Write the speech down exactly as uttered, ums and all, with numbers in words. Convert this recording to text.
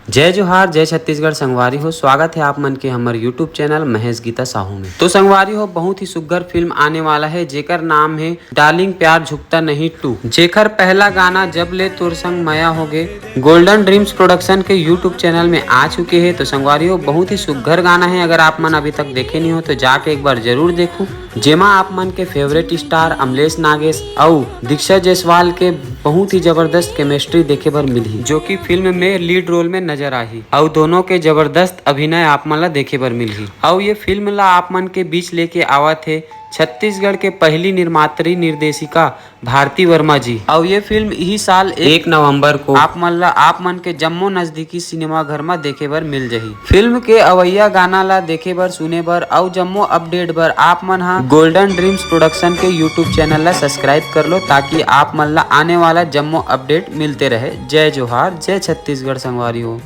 जय जोहार, जय छत्तीसगढ़ संगवारी हो। स्वागत है आप मन के हमर YouTube चैनल महेश गीता साहू में। तो संगवारी हो, बहुत ही सुग्घर फिल्म आने वाला है, जेकर नाम है डार्लिंग प्यार झुकता नहीं टू, जेकर पहला गाना जब ले तोर संग मया होगे गोल्डन ड्रीम्स प्रोडक्शन के YouTube चैनल में आ चुके हैं। तो संगवारी हो, बहुत ही सुग्घर गाना है। अगर आप मन अभी तक देखे नहीं हो तो जाके एक बार जरूर देखू, जेमा आप मन के फेवरेट स्टार अमलेश नागेश अउ दीक्षा जायसवाल के बहुत ही जबरदस्त केमिस्ट्री देखे बर मिलही, जो कि फिल्म में लीड रोल में नजर आही। अउ दोनों के जबरदस्त अभिनय आप मन ला देखे बर मिलही। अउ ये फिल्म ला आप मन के बीच लेके आवत हे छत्तीसगढ़ के पहली निर्मात्री निर्देशिका भारती वर्मा जी। अउ ये फिल्म इही साल एक नवंबर को आप मन ला आप मन के जम्मो नजदीकी सिनेमा घर म देखे बर मिल जही। फिल्म के अवैया गाना ला देखे बर, सुने बर अउ जम्मो अपडेट बर आप मन हा गोल्डन ड्रीम्स प्रोडक्शन के YouTube चैनल ला सब्सक्राइब कर लो, ताकि आप मन ला आने वाला जम्मो अपडेट मिलते रहे। जय जोहार, जय छत्तीसगढ़ संगवारी हो।